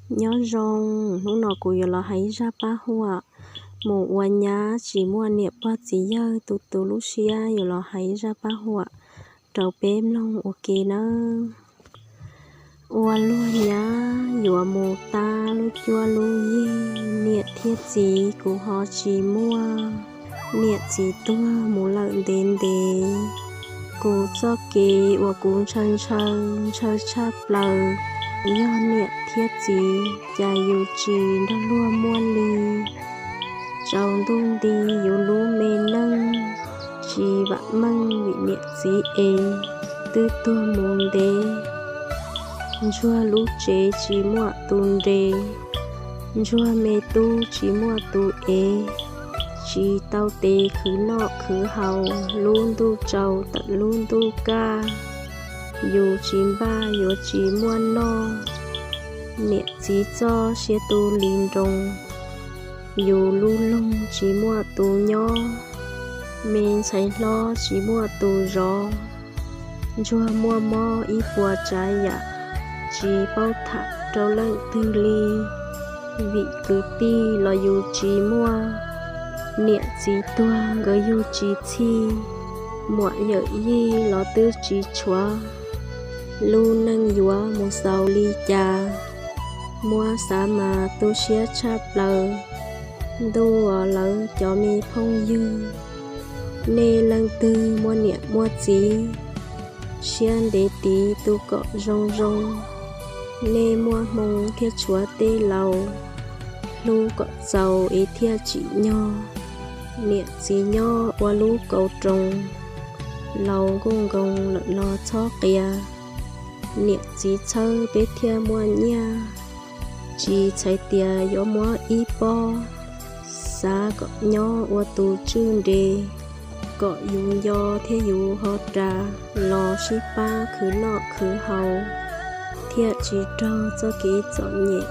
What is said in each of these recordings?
Nyob zoo, hnub no kuv yuav los hais zaj paj huam mus ua nyab tsis muaj niam pog txiv yawg, tus tus lub siab yuav los hais zaj paj huam rau peb mloog ua ke nawb. Ua luag nyab yuav mus tab lub cuab lub yig, niam thiab txiv kuv ho tsis muaj, niam txiv tuag mus lawm ntev ntev. Kuv txoj kev uas kuv ntshaw ntshaw, ntshaw tshaj plaws, yog niam thiab txiv, cas yus tsis nrog luag muaj li. Tsaus ntuj nti yus lub me neej, tsis vam meej vim niam txiv es twb tuag mus ntev. Ntsuag lub tsev tsis muaj tus nres, ntsuag me tub tsis muaj tus ev, tsis tau tes khwv noj khwv haus, lub ntuj tsaus tawm lub ntuj kaj, yus tsis npaj yuav tsis muaj noj. Niam txiv txoj sia tu li nroo, yus lub loog tsis muaj tus nyob, me ntxhais hlob tsis muaj tus zov, ntsuag muaj mob ib puas tsav yam, tsis paub tham rau leej twg li, vim kwv tij los yus tsis muaj, niam txiv tuag nkawd yug tsis txhij, muam yawm yij los twb tsis tshuav, lub neej yuav mus xaus li cas, muab xav mas tu siab tshaj plaws. Ntuj, lawv cov me phooj ywg, nej leej twg muaj niam muaj txiv, siab ntev tiv tu kom zoo zoo, nej muaj hmoo thiaj tshuav tej laus, hlub kom txaus es thiaj tsim nyog. Niam txiv nyob ua lub kaus roos, laus nkuj nkoos lawm los txhob qias, niam txiv txhawb peb thiaj muaj nyiaj, tsis txhais tias yuav muab ib pob, xav kom nyob ua tus tswj nres, kom yus nco thiab yus ho ras, los sib pab khwv noj khwv haus, thiaj tsis raug txoj kev txom nyem,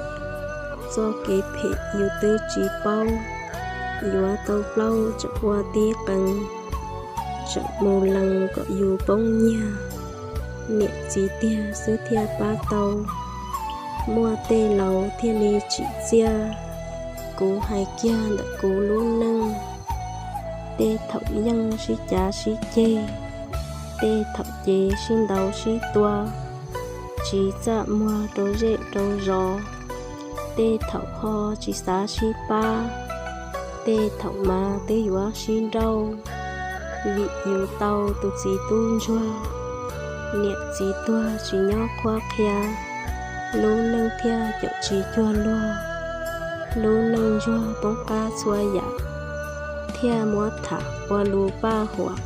txoj kev phem yus twb tsis paub, yuav tau plaub tseem ua tib qees, tseem mus lees kom yus poob nyiag, niam txiv tiag xwb thiaj pab tau. Muaj tej laus thiaj li tsim txiaj, kuv hais kiag ntawm kuv lub neej, tej thaum yeej sib cav sib ceg, tej thaum ces sib ntaus sib tua, tsis txaj muag rau zej rau zos, tej thaum ho tsis xav sib pab, tej thaum mas twb yuav sib nrauj, vim yus tau tus txiv tub ntsuag, niam txiv tuag tsis nyob qhuab qhia, lub neej thiaj caum tsis cuag luag, lub neej ntsuag poob qab txhua yam, thiaj muab tham ua lus paj huam,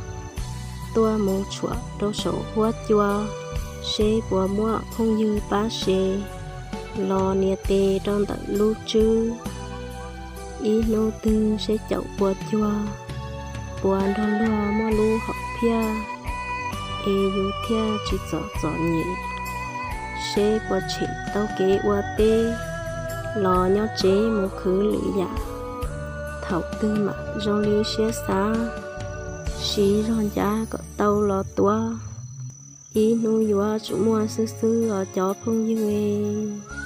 tuaj mus tshuam rau saum huab cua, seb puas muaj phooj ywg pab se, los nias tes rau ntawm lub tswb, ib hnub twg seb caum puas cuag, puas nrog luag muaj lub hom phiaj, es yus thiaj tsis txom txom nyem, seb puas tshem tau kev ua teb, los nyob tsev mus khwv lwm yam, thaum twg mam zoo li siab xav, siv zog ncav kom tau los tuav, ib hnub yuav tsum muaj xwb xwb os cov phooj ywg.